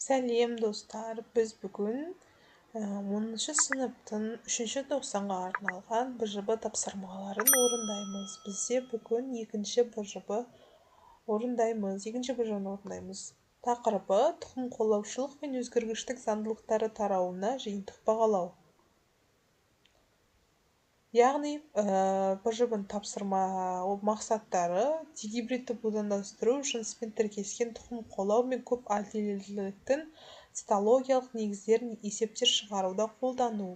Сәлем, достар! Біз бүгін 10 сыныптың 3 тоқсанға арналған БЖБ тапсырмаларын орындаймыз. Бізде бүгін екінші БЖБ орындаймыз. Екінші БЖБ-ны орындаймыз. Тақырыбы: тұқым қуалаушылық пен өзгергіштік заңдылықтары тарауына жиынтық бағалау. Яғни, БЖБ-ның тапсырма мақсаттары: дигибридті будандастыру, жыныспен тіркескен тұқым қуалау мен көп аллельділіктің цитологиялық негіздерін есептер шығаруда қолдану.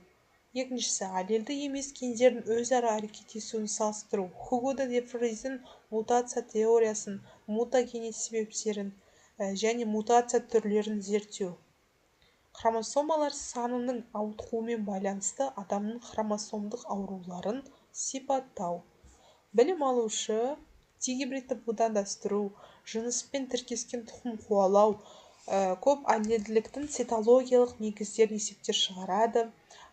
Екіншісі, аллельді емес гендердің өзара әрекеттесуін салыстыру, Хуго де Фриздің мутация теориясын, мутагенез себептерін және мутация түрлерін зерттеу. Хромосомалар санының ауытқуымен байланысты адамның хромосомдық ауруларын сипаттау. Білім алушы дигибридті будандастыру, жыныспен тіркескен тұқым қуалау, көп аллельділіктің цитологиялық негіздерін есептер шығарады,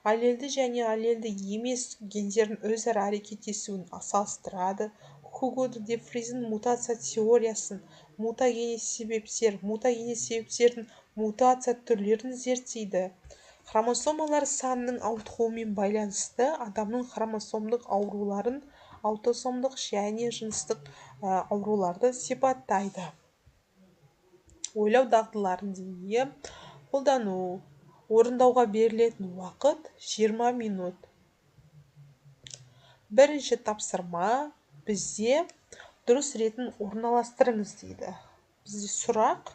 аллельді және аллельді емес гендердің өзара әрекеттесуін салыстырады, Хуго де Фриздің мутация теориясын, мутагенез себептер, мутагенез себептердің мутация түрлерін зерттейді. Хромосомалар санының ауытқуымен байланысты адамның хромосомдық ауруларын, аутосомдық және жыныстық ауруларды сипаттайды. Ойлау дағдыларын деңгейі қолдану. Орындауға берілетін уақыт 20 минут. Бірінші тапсырма бізде дұрыс ретін орналастырыңыз дейді. Бізде сұрақ.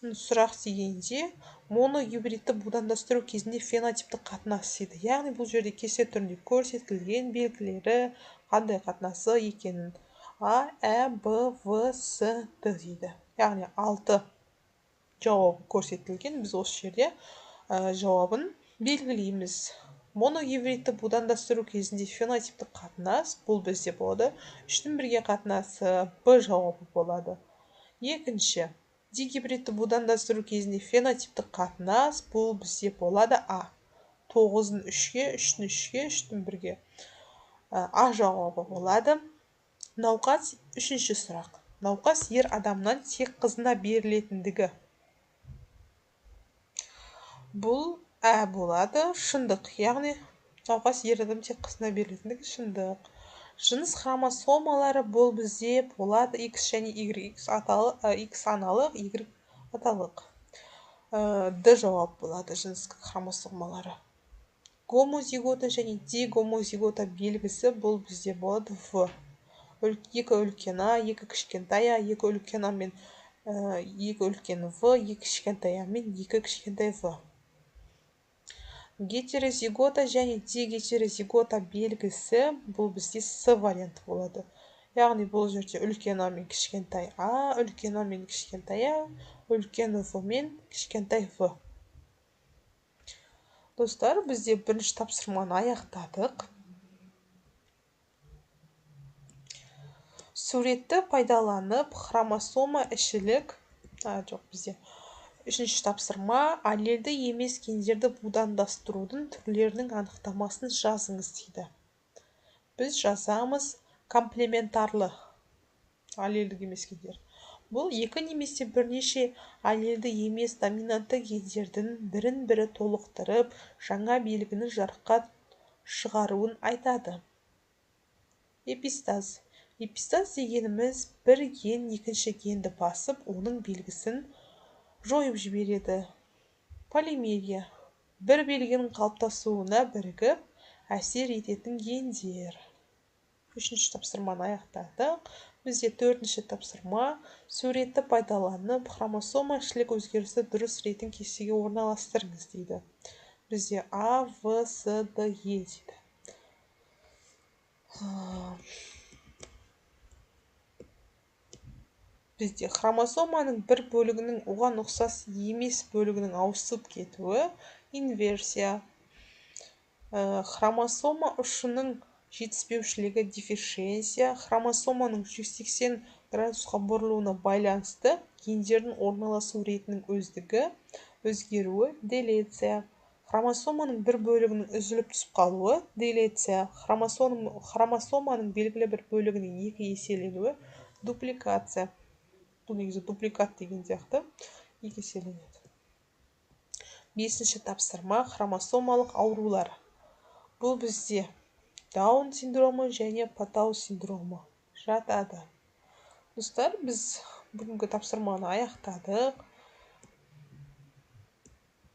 Сұрақ дегенде, моногибридті будандастыру кезінде фенотиптік қатынас дейді. Яғни бұл жерде кесте түрінде көрсетілген белгілері, қандай қатынасы екенін. А, Ә, Б, В, С, Д дейді. Яғни 6 жауабы көрсетілген. Біз осы жерде жауабын белгілейміз. Моногибридті будандастыру кезінде фенотиптік қатынас бұл бізде болады. 3-тің 1-ге қатынасы Б жауабы болады. Екінші, дигибридті будандастыру кезінде фенотиптік қатынас бұл бізде болады А. 9-ның 3-ге, 3-тің 3-ге, 3-тің 1-ге. А жауабы болады. Науқас, үшінші сұрақ. Науқас ер адамнан тек қызына берілетіндігі. Бұл Ә болады, шындық. Яғни науқас ер адам тек қызына берілетіндігі шындық. Жыныс хромосомалары бұл бізде болады X және Y, X аталық, X аналық, Y аталық. Д жауап болады жыныс хромосомалары. Гомозигота және дигомозигота белгісі бұл бізде болады В. Екі үлкен А, екі кішкентай А, екі үлкен А мен екі үлкен В, екі кішкентай А мен екі кішкентай В. Гетерозигота және дигетерозигота белгісі бұл бізде С варианты болады. Яғни бұл жерде үлкен А мен кішкентай А, үлкен А мен кішкентай А, үлкен В мен кішкентай В. Достар, бізде бірінші тапсырманы аяқтадық. Суретті пайдаланып хромосома ішілік, жоқ, бізде үшінші тапсырма аллельді емес гендерді будандастырудың түрлерінің анықтамасын жазыңыз дейді. Біз жазамыз комплементарлы аллельдік емес гендер. Бұл екі немесе бірнеше аллельді емес доминантты гендердің бірін-бірі толықтырып, жаңа белгіні жарыққа шығаруын айтады. Эпистаз. Эпистаз дегеніміз бір ген екінші генді басып, оның белгісін жойып жібереді. Полимерия. Бір белгінің қалыптасуына бірігіп, әсер ететін гендер. Үшінші тапсырманы аяқтадық. Бізде төртінші тапсырма суретті пайдаланып, хромосома ішілік өзгерісті дұрыс ретін кестеге орналастырыңыз дейді. Бізде А, В, С, Д, Е дейді. Бізде хромосоманың бір бөлігінің оған ұқсас емес бөлігінің ауысып кетуі инверсия. Хромосома ұшының жетіспеушілігі дефишенсия, хромосоманың 180 градусқа бұрылуына байланысты гендердің орналасу ретінің өздігі өзгеруі делеция. Хромосоманың бір бөлігінің үзіліп түсіп қалуы делеция, хромосоманың белгілі бір бөлігінің екі еселенуі дупликация. Бұл негізі дупликат деген сияқты екі еселенеді. Бесінші тапсырма хромосомалық аурулар. Бұл бізде Даун синдромы және Патау синдромы жатады. Достар, біз бүгінгі тапсырманы аяқтадық.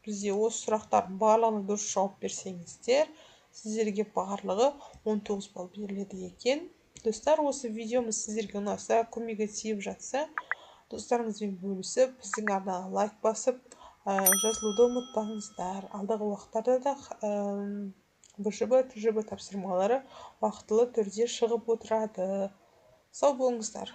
Бізде осы сұрақтардың барлығына дұрыс жауап берсеңіздер, сіздерге барлығы 19 балл беріледі екен. Достар, осы видеомыз сіздерге ұнаса, көмегі тиіп жатса, достарыңызбен бөлісіп, біздің арнаға лайк басып, жазылуды ұмытпаңыздар. Алдағы уақыттарда да БЖБ, ТЖБ тапсырмалары уақытылы түрде шығып отырады. Сау болыңыздар.